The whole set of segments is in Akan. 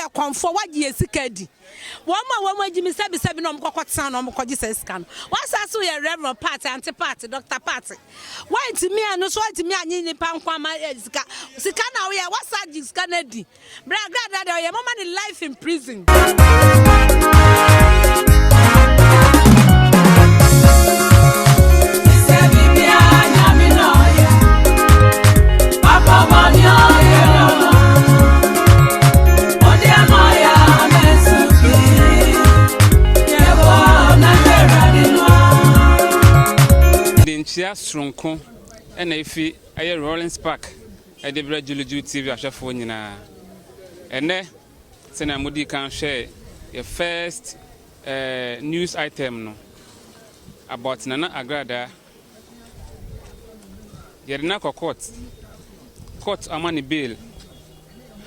woyɛ kɔmfoɔ, woagye yɛn sika adi. Wɔn a wɔn agyi me sɛbisɛbi na wɔn kɔkɔ tena na wɔn kɔgye saa sika no. Woasan so yɛ Reverend Party, Aunty Party, Doctor Party. Woantumi ɛno so woantumi anye nipa nko ama eh, sika. Sika na woyɛ, woasan agye sika no adi. Bra Agradaa deɛ ɔyɛ moma ne life in prison. De nkyia soronko na efi ɛyɛ Rawlings Park de brɛ Juliju TV ahwɛfoɔ nyinaa. Ɛnnɛ, sɛnea modii kan hwɛɛ yɛ first eh, news item no about Nana Agradaa, yɛde no akɔ court. Court ama no bail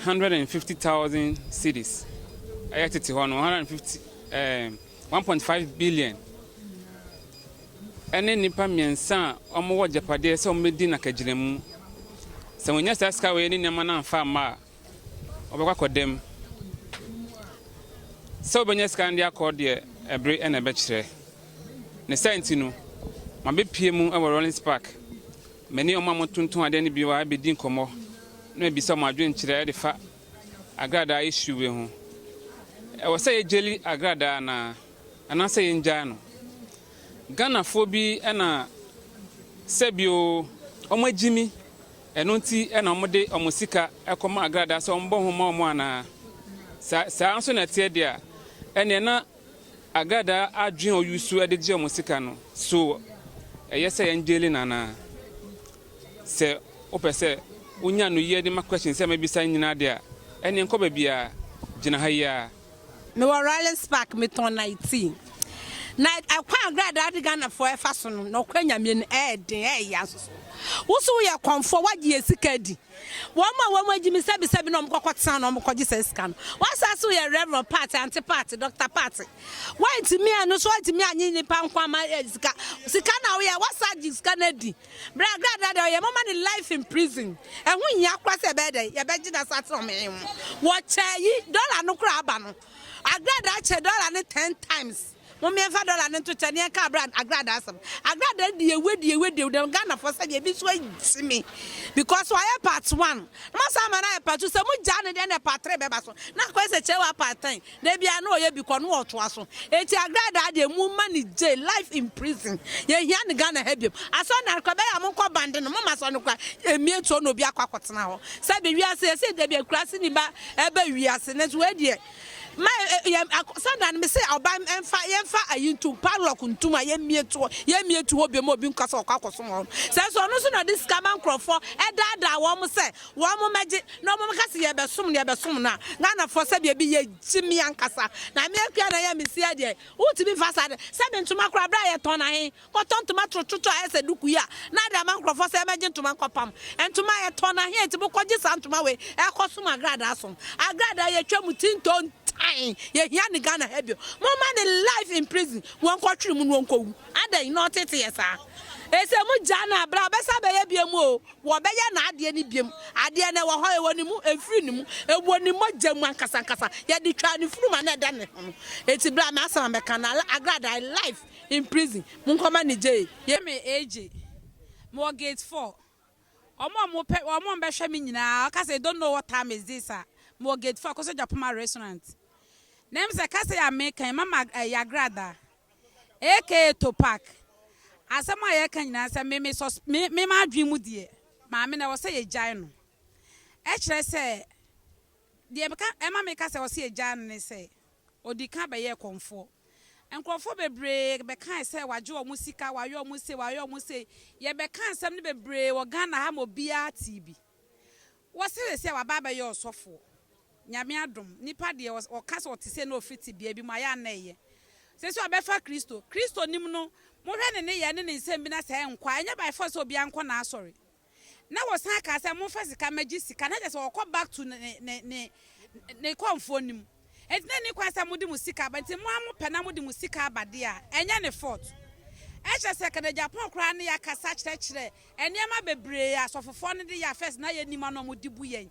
150,000 cedis. Ɛyɛ tete hɔ no 150 eh, 1.5 billion. ne nnipa mmiɛnsa a wɔwɔ agyapadeɛ sɛ wɔbɛdi no akagyinamu. Sɛ wɔnya saa sika wei ne nneɛma no amfa amma a, wɔbɛkɔ akɔda mu. Sɛ wobɛnya sika no de akɔ deɛ, ɛbere na ɛbɛkyerɛ. Ne saa nti no, mabɛpue mu wɔ Rawlings Park. Me ne wɔn a wɔtontɔn adeɛ no bi wɔ ha bɛdi nkɔmmɔ na mabisa wɔn adwenkyerɛ de fa agradaa issue wei ho. Ɛwɔ sɛ yɛgyeli agradaa anaa? Anaasɛ yɛngyae no? Ghanafoɔ bi na sɛbi oo, wɔn agyimi, ɛno nti na wɔn de wɔn sika kɔma agradaa sɛ wɔn bɔ ho ma wɔn anaa? Sa saa nso na ɛteɛ deɛ a, ɛneɛ na agradaa adwene a ɔyusu de gye wɔn sika no, so ɛyɛ sɛ yɛn gyeli no anaa? Sɛ wopɛ sɛ wonya anoyie de ma question sɛ mabisa nyinaa deɛ a, ɛneɛ nkɔ baabiara, gyina ha yi ara. Mewɔ Rawlings Park metɔn nightie. Na ɛkwan a gradaa de Ghanafoɔ ɛfa so no nɔkorɛ Nyame no ɛyɛ den ɛyɛ ya nso so. Wo so woyɛ kɔmfoɔ woagye yɛn sika adi. Wɔn a wɔn agyi me sɛbi sɛbi na wɔn kɔkɔ tena na wɔn kɔgye saa sika no. Woasan so yɛ Reverend Party, Aunty Party, Doctor Party. Woantumi ɛno so woantumi anye nipa nko ama sika. Sika na woyɛ woasan agye sika no adi. Bra gradaa deɛ ɔyɛ moma no life in prison. Ɛho nhia koraa sɛ yɛbɛyɛ dɛn yɛbɛgye no asa atena ɔman mu. Wɔkyɛ yi dollar no koraa aba no Agradaa kyɛ dollar no ten times. Mom yɛmfa dollar no nto kyɛ na yɛnka abra agradaa asɛm. Agradaa di ewu adi ewu adi ewu dɛm Ghanafoɔ sɛdeɛ ebi nso agyi me because wayɛ part one na moasan ama no ayɛ part two sɛ mo gyaa no deɛ na part three bɛba so na akɔyɛ sɛ kyɛwa part ten da biara na ɔyɛ bi kɔ na ɔtoa so eti agradaa deɛ mo ma no jail life in prison yɛhia no Ghana ha biom asɔre no koraa ɛbɛyɛ a monkɔ bande no moma asɔre no koraa emie ntoɔ na obi akɔ akɔtena hɔ sɛbi wiase yɛsɛ dabi akuraase ni ba ɛba wiase nanso wei deɛ Ma yɛ sanda no mese ɔba mfa yɛmfa ayi ntom padlock ntom a yɛmmie toɔ yɛmmie to hɔ biom obi nka sɛ ɔkɔ akɔsom hɔ sɛ nso ɔno nso na ɔde sika ma nkurɔfoɔ ɛdaadaa wɔn sɛ wɔn mɛgye na wɔn ka sɛ yɛbɛsom no yɛbɛsom no a Ghanafoɔ sɛdeɛ bi yɛgye me ankasa na me akua na yɛ mesia deɛ wotumi mfa saa de sɛ me ntoma koraa berɛ a yɛtɔn ahe Kɔtɔ ntoma torotoro a ayɛ sɛ duku yi a na ade ama nkurɔfoɔ sɛ ɛmɛgye ntoma nkɔpam. Ntoma a yɛtɔn no ahe nti mokɔgye saa ntoma wei ɛkɔsom agradaa som. Agradaa yɛtwa mu tinto ntan yɛhia no Ghana ha bio. Momma no life in prison wɔnkɔtwere mu na ɔnkɔwu. Adɛn na ɔtete yɛ saa? Ɛsɛ mo gyaa no a bra ɔbɛsan abɛyɛ biom o. Wɔbɛyɛ n'adeɛ no biom. Adeɛ no ɛwɔ hɔ, ɛwɔ ne mu, ɛmfiri ne mu, ɛwɔ ne mogya mu ankasa ankasa. Yɛde twaa ne funuma na ɛda ne ho no. Enti bra m'asɛm a mɛka no agradaa life in prison monkɔma no gyee. Yɛ me AJ mewɔ gate four ɔmo a ɔmo pɛ ɔmo a ɔmo bɛhwɛ me nyinaa ɔka sɛ you don't know what time is this a mewɔ gate four Akosua Gyapoma restaurant na ɛm sɛ kasa yi a meka yi mama ɛyɛ agrada aka Topak asɛm a yɛka nyinaa sɛ me me sus me me m'adwene mu deɛ maame no ɛwɔ sɛ yɛgyae no ɛkyerɛ sɛ deɛ meka ɛma meka sɛ ɛwɔ sɛ yɛgyae no ne sɛ ɔdi kan bɛyɛɛ kɔmfoɔ Nkurɔfoɔ bebree bɛkae sɛ wagye wɔn sika, wayɛ wɔn sei, wayɛ wɔn sei. Yɛbɛkaa nsɛm no bebree wɔ Ghana ha ma obiara tee bi. Wɔse seesei waba abɛyɛ ɔsɔfoɔ. Nyame adom, nipa deɛ ɔka sɛ ɔte sei na ɔfiri tebea bi mu a, ɛyɛ a na ɛyɛ. Seesei wabɛfa Kristo. Kristo nim no, mohwɛ ne nneyɛɛ ne ne nsɛm bi na sɛ ɛnkɔ a, ɛnyɛ by force sɛ obiara nkɔ n'asɔre. Na wɔsan kaa sɛ momfa sika mmɛgye sika na kyerɛ sɛ ɔkɔ back to ne ne ne ne kɔmfoɔ no mu. Enti na ɛnni kwan sɛ mode mo sika aba nti mo ara mopɛ na mode mo sika aba deɛ a ɛnyɛ ne fault. Ɛkyerɛ sɛ Kadagyapong koraa ne yɛakasa kyerɛkyerɛ nneɛma bebree a asɔfofoɔ no de yɛ a first na yɛnnim a na wɔde bu yɛn.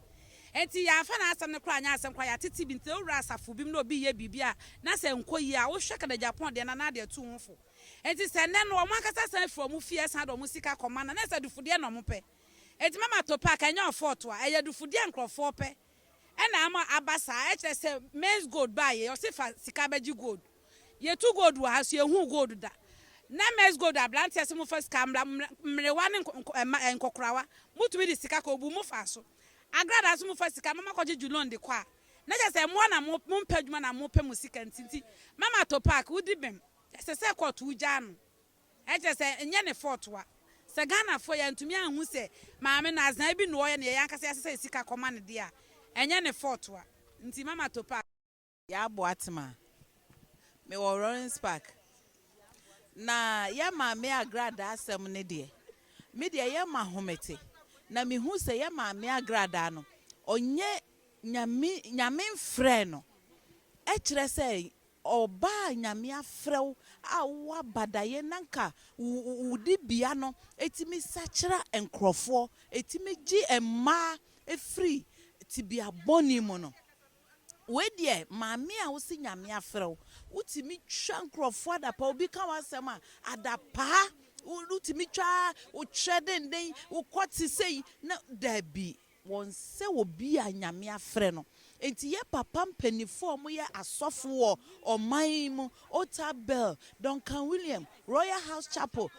Enti yɛamfa n'asɛm no koraa anyɛ asɛm koraa, yɛatete bi. Nti sɛ wowura asafo bi mu na obi reyɛ biribi a na sɛ ɛnkɔ yie a, wohwɛ Kadagyapɔn deɛ no a na ade atu wo ho fo. Enti sɛ nnɛ no wɔn ankasa san firi wɔn fie san de wɔn sika kɔma no a, na ɛsɛ adufudeɛ na wɔpɛ. Enti mama Topak, ɛnyɛ ɔfɔɔto a, ɛyɛ adufudeɛ a nkurɔfoɔ pɛ ɛna ama aba saa. Ɛkyerɛ sɛ Mens Gold baeɛ, ɔse fa sika bɛgye gold. Yɛtu gold wɔ ha so yɛnhuu gold da. Na Mens Gold abranteɛ se mofa sika mmra, mmerewa ne nkɔkorawa, motumi de sika kɔ, ɔbuu mo faa so. Agradaa nso mofa sika ma moakɔgyegye loan de kɔ a, na kyerɛ sɛ moa na mompɛ adwuma na mopɛ mo sika nti nti Mama Topak wodi bem. Ɛsɛ sɛ kɔɔto wogyaa no. Ɛkyerɛ sɛ nyɛ ne fault wa. Sɛ Ghanafoɔ yɛantumi anhu sɛ maame no azan bi na ɔyɛ na yɛn ankasa yɛasesa yɛn sika kɔma no deɛ a, ɛnyɛ ne fault wa. Nti Mama Topak. Yaa Boatema, Mewɔ Rawlings Park. Na yɛ maame agradaa asɛm no deɛ, me deɛ yɛ ma ahomete. Na mehu sɛ yɛ maame agradaa no, ɔnyɛ Nyame, Nyame mfrɛɛ no. Ɛkyerɛ sɛ Ɔbaa a Nyame afrɛ wo a wowɔ abadayɛ na nka wo dibea no tumi sakyera nkorɔfoɔ, ɛtumi gye mmaa firi tebea bɔne mu no. Wei deɛ maame a wose Nyame afrɛ wo, wotumi twa nkorɔfoɔ adapaa, obi ka w'asɛm a, adapaa, wotumi twa, wotwerɛ denden, wokɔ te sei, na daabi. Wɔnsɛ obi a Nyame afrɛ no. Enti yɛ papa mpaninfoɔ a wɔyɛ asɔfo wɔ ɔman yi mu, Ota Bell, Duncan William, Royal House Chapel,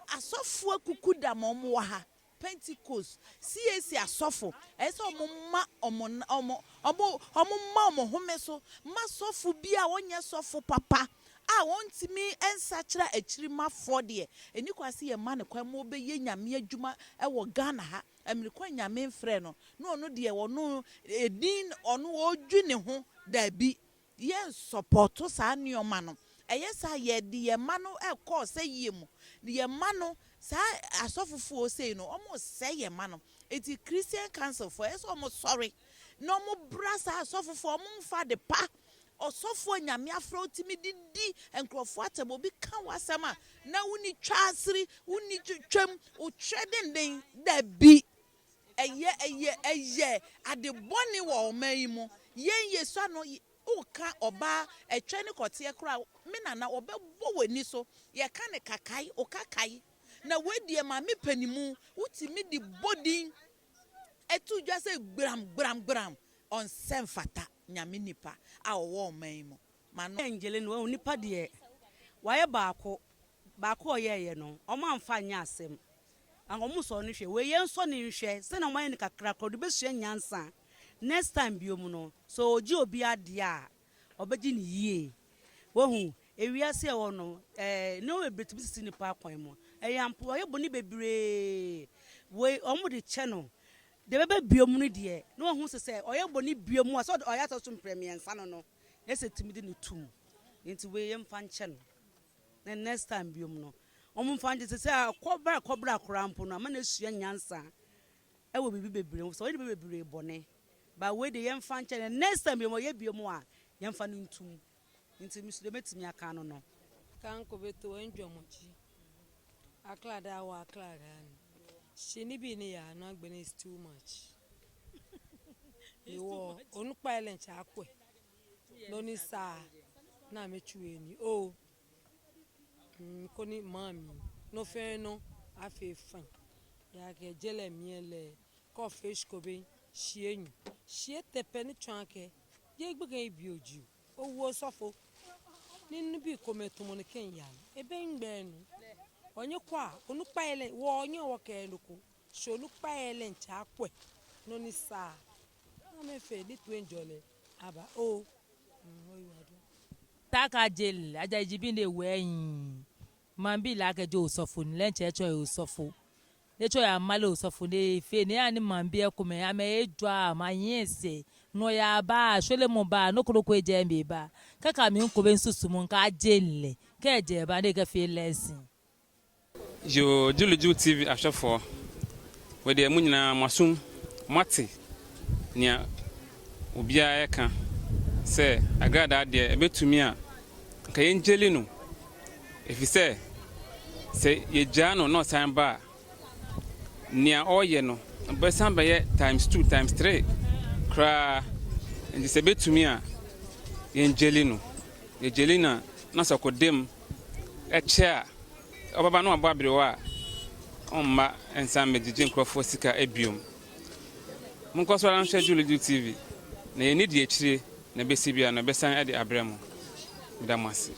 asɔfo akukudam a wɔwɔ ha, Pentecost, CAC asɔfo, ɛsɛ sɛ wɔma wɔn, wɔn, wɔn, wɔma wɔn home so ma sɔfo bi a ɔnyɛ sɔfo papa a ɔntumi nsakyera akyirimafoɔ deɛ, ɛnni kwan sɛ yɛma no kwan ma ɔbɛyɛ Nyame adwuma wɔ Ghana ha. Mmirikɔ a Nyame mfrɛɛ no na ɔno deɛ ɔno edin ɔno ɔredwi ne ho daabi yɛn sɔpɔto saa nnoɔma no ɛyɛ saa yɛde yɛn mma no ɛkɔ ɔsɛyie mu yɛn mma no saa asɔfofoɔ sei no wɔn resɛe yɛn mma no eti Christian council foɔ ɛyɛ sɛ wɔn sɔre na wɔn bra saa asɔfofoɔ wɔn nfa ade pa Ɔsɔfo a Nyame afrɛ wo tumi de di nkurɔfoɔ atɛm, obi ka w'asɛm a na wonni twasere, wonni twam, wotwerɛ denden, dabi, ɛyɛ, ɛyɛ, ɛyɛ ade bɔne wɔ ɔman yi mu, yɛn yɛsua no, woka ɔbaa ɛtwɛ ne kɔteɛ koraa, me nana ɔbɛbɔ w'ani so, yɛka no kakae, okakae, na wei deɛ maame panimu, wotumi de bɔ din to dwa sɛ gbram, gbram, gbram, ɔnsɛ mfata. Nyame nipa a ɔwɔ ɔman yi mu ma no. Angelina no wahu nipa deɛ wayɛ baako baako a ɔyɛɛyɛ no ɔmo anfa anyɛ asɛm anka ɔmo sɔɔ no hwɛ wei yɛn sɔ no nhwɛ sɛnea ɔmo ayɛ no kakra koraa ɔde bɛsua nyansa next time biom no sɛ ɔgye obi adeɛ a ɔbɛgye no yie wahu ewiase a ɛwɔ no ɛɛ nneɛma bebree tumi sisi nipa akwan mu ɛyɛ ampa wayɛ bɔne bebree wei ɔmo de kyɛ no Deɛ ɛbɛba bio mu no deɛ, na wahu sɛ sɛ ɔyɛ bɔne bio mu a, sɛ ɔyɛ atɔ so mprɛ mmiɛnsa no no, na ɛsɛ tumi de no tom. Nti wei yɛmfa nkyɛ no. Na next time bio mu no, wɔmfa nkyɛ sɛ sɛ kɔbra kɔbra koraa mpo no, ama no asua nyansa ɛwɔ biribi bebree ho. Sɛ ɔyɛ nnipa bebree bɔne, but wei deɛ yɛmfa nkyɛ no. Next time bio mu ɔyɛ bio mu a, yɛmfa no ntom. Nti me nso deɛ mɛtumi aka ano no. Kanko beto ndwomogyi akladaa wɔ akladaa no shi ni bi ni ya no agbene is too much mi wɔ onukpa ele nkyɛ akɔɛ no ni saa na me twi ni o mm ko ni mami no fɛn no afe fɛn ya ke jele miele kɔ fish ko be shie nyu shie tepe ni twan ke ye gbege ibi oji Owu osɔfo ne no bi kome tomo no ken yan ebe ngbɛ nu. Onye kwa onu kpaele wɔ onye wɔ kɛ no ko shi onu kpaele nche akwe no ni saa na me fe ni tue njole aba o mm oyiwado. Taka jel aja ijibi ne wɛyin man bi la kɛ jo osɔfo ni lɛ nkyɛ tsɔ yɛ osɔfo. Ne tsɔ ya male osɔfo ne fe ne ya ni man bi ɛkume ame ye dzɔa ma yin se nɔ ya ba shole mo ba no koro ko dze mi ba kaka mi nko be nsusu mo nka dze le ke dze ba ne ke fe lɛsin. Yoo Juliju TV ahwɛfoɔ, wei deɛ mo nyinaa mo asom moate nea obiara ɛka sɛ agradaa deɛ ɛbɛtumi a nka yɛngyeli no Efisɛ sɛ yegyaa no na ɔsan ba a, nea ɔreyɛ no, ɔbɛsan bɛyɛ times two, times three. koraa. Nti sɛ ɛbɛtumi a, yɛngyeli no. Yɛgyeli no a, na sɛ ɔkɔda mu kyɛ a, ɔbɛba na wabɔ aberewa a, ɔmma nsan mmɛgyegye nkurɔfoɔ sika biom. Monkɔ so ara nhwɛ Julie TV, na yɛnni deɛ akyire na ɛbɛsi biara no, yɛbɛsan de abrɛ mo. Meda mo ase.